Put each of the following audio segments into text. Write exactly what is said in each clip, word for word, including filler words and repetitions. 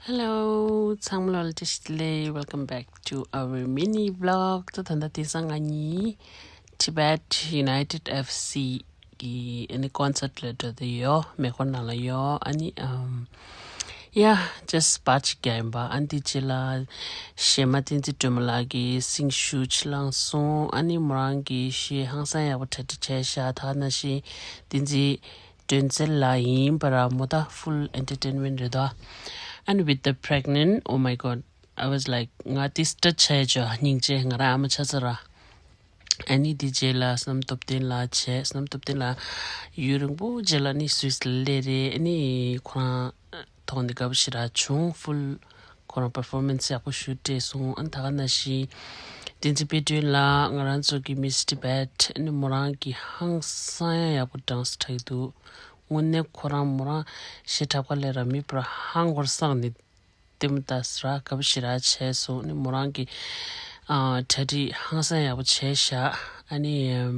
Hello, ཚང་མ་ལ་བཀྲ་ཤིས་བདེ་ལེགས། Welcome back to our mini vlog. ད་ད་ལྟ་དེང་སང་ང་གཉིས་Tibet United F C གི་ཨ་ནི་ཀོན་སར་ཊི་ལ་འགྲོ་དེ་ཡོད། མེ་འཁོར་ནང་ལ་ཡོད། ཨ་ནི་ཨམ་yeah, just པར་ཅིག་རྒྱག་ཡིན་པ། ཨ་ནི་དེ་རྗེས་ལ་གཞས་མ་བསྟན་འཛིན་སྒྲོལ་མ་ལགས་ཀྱིས་སིང་ཤུ་ཅིག་བླངས་སོང་། ཨ་ནི་མོ་རང་གི་གཞས་ཧང་སང་ཡག་པོ་གྲ་སྒྲིག་བྱས་ཤག་ད་ག་ནང་བཞིན་བསྟན་འཛིན་སྒྲོལ་མཚན་ལགས་ཡིན་པ་ར་མོ། ད་full entertainment རེད་དོ། And with the pregnant, oh my god, I was like, ང་དེ་སི་ཊར་ཆ་ཡ་ཅོ་སྙིང་རྗེ། ང་རང་ཨ་མ་ཆགས་ཚར་ར། ཨ་ནི་དེ་རྗེས་ལ་བསོད་ནམས་སྟོབས་ལྡན་ལགས་བྱས། བསོད་ནམས་སྟོབས་ལྡན་ལགས་ཡུན་རིང་པོ་རྗེས་ལ་ནི་སུད་སི་ལ་སླེབས་རེད། ཨ་ནི་ཁོ་རང་ཐོག་ནས་དགའ་པོ་ཞེ་དྲག་བྱུང་། full ཁོ་རང་performance ཡག་པོ་ཞེ་དྲག་སྤྲད་སོང་། ཨ་ནི་ད་ག་ནང་བཞིན་བསྟན་འཛིན་དཔལ་སྒྲོན་ལགས་ང་རང་ཚོ་གི་Miss Tibet ཨ་ནི་མོ་རང་གི་ཧང་སང་ཡག་པོ་ཌན་སི་འཁྲབ་ཀྱི་འདུག་དངོས་གནས་ཁོ་རང་མོ་རང་གཞས་འཁྲབ་ག་སླེབས་ར་མེད་པར་ཧང་སང་ནས་ལྟད་མོ་ལྟ་ས་ར་དགའ་པོ་ཞེ་དྲག་བྱས་སོང་། ཨ་ནི་མོ་རང་གི་ཨ་གྲ་སྒྲིག་ཧང་སང་ཡག་པོ་བྱས་ཤག་ཨ་ནི་ཨམ་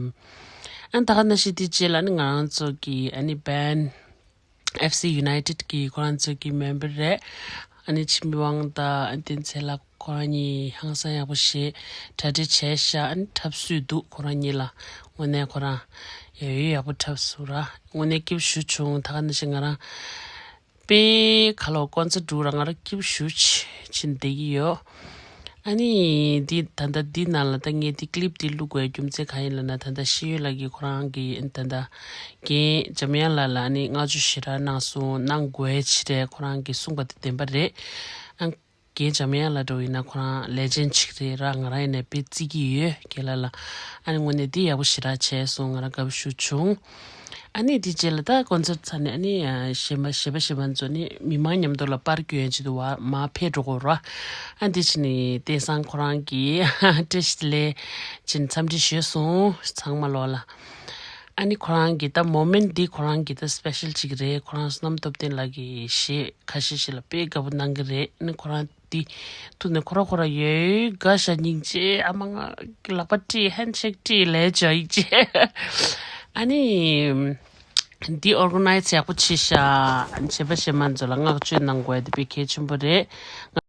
ཨ་ནི་ད་ག་ནང་བཞིན་དེ་རྗེས་ལ་ཨ་ནི་ང་རང་ཚོ་གི་ཨ་ནི་band F C United གི་ཁོ་རང་ཚོ་གི་མེམ་བར་རེད། ཨ་ནི་འཆི་མེད་དབང་དང་བསྟན་འཛིན་ལགས་ཁོ་རང་གཉིས་ཧང་སང་ཡག་པོ་ཞིག་གྲ་སྒྲིག་བྱས་ཤག་ཨ་ནི་འཁྲབ་སྲོལ་འདུག་ཁོ་རང་གཉིས་ལ། དངོས་གནས་ཁོ་རང་ཡ་ཡོད་ཡག་པོ་འཁྲབ་སོང་ར། དངོས་གནས་སྐྱིད་པོ་ཞེ་དྲག་བྱུང་། ད་ག་ནང་བཞིན་ང་རང་དཔེ་ཁ་ལོ་ཀོན་སར་ཊི་འགྲོ་ར་ང་རང་སྐྱིད་པོ་ཞེ་དྲག་བྱས་བསྡད་ཀྱི་ཡོད། ཨ་ནི་འདི་ད་ལྟ་འདི་ནང་ལ་ད་ངས་འདི་clip འདི་བླུག་དགོས་རྒྱུ་མཚན་གང་ཡིན་ལབ་ན། ད་ལྟ་ཤེས་ཡོན་ལགས་ཀྱིས་ཁོ་རང་གི་ད་ལྟ་རྒན་འཇམ་དབྱངས་ལགས་ལ་ཨ་ནི་བསྔགས་བརྗོད་ཞེ་དྲག་གནང་སོང་། གནང་དགོས་ཀྱི་རེད། ཁོ་རང་གིས་གསུངས་པ་དེ་བདེན་པ་རེད། ཨ་རྒན་འཇམ་དབྱངས་ལགས་འདྲ་བོ་ཡིན་ན་ཁོ་རང་ལེ་ཇེན་ཌི་ཅིག་རེད་ར། ང་རང་ཡིན་ནའི་དཔེ་བརྩི་གི་ཡོད་རྒན་ལགས་ལ། ཨ་ནི་དངོས་གནས་འདི་ཡག་པོ་ཞེ་དྲག་བྱས་སོང་། ང་རང་དགའ་པོ་ཞེ་དྲག་བྱུང་། ཨ་ནི་དེ་རྗེས་ལ་ད་ཀོན་སར་ཊི་ཚར་ནས་ཨ་ནི་ཨ་གཞས་མ་གཞས་པ་གཞས་མ་ཚོ་ནི་མི་མང་མཉམ་དུ་ལ་པར་སྐྱོན་ཡ་ཆེད་དུ་བ་མར་ཕེབས་འགྲོ་དགོས་ར། ཨ་འདི་ཕྱིན་ནི་དེང་སང་ཁོ་རང་གིས་བཀྲ་ཤིས་བདེ་ལེགས་ཕྱིན་འཚམས་འདྲི་ཞུས་སོང་ཚང་མ་ལོ་ལ། ཨ་ནི་ཁོ་རང་གི་ད་མོ་མེན་ཊི་འདི་ཁོ་རང་གི་ད་སི་པེ་ཤལ་ཅིག་རེད། ཁོ་རང་བསོད་ནམས་སྟོབས་ལྡན་ལགས་ཀྱི་གཞས་ཁ་ཤས་ཤིག་ལ་དཔེ་དགའ་པོ་གནང་གི་རེད། ཨ་ནི་ཁོ་རང་འདི་ཐུག་ནས་ཁོ་ར་ཁོ་ར་ཡོད་དགའ་ཤ་སྙིང་རྗེ། ཨ་མ་ང་ལག་པ་སྤྲད་ཧན་ཤེག་སྤྲད་ལས་བྱ་ཡིག་ཅེ། ཨ་ནི་འདི་ཨོར་ག་ནའི་ཛི་ཡག་པོ་བྱས་ཤག་གཞས་པ་གཞས་མ་ཚོ་ལ་བསྔགས་བརྗོད་གནང་དགོས་དེ་དཔེ་གལ་ཆེན་པོ་རེད།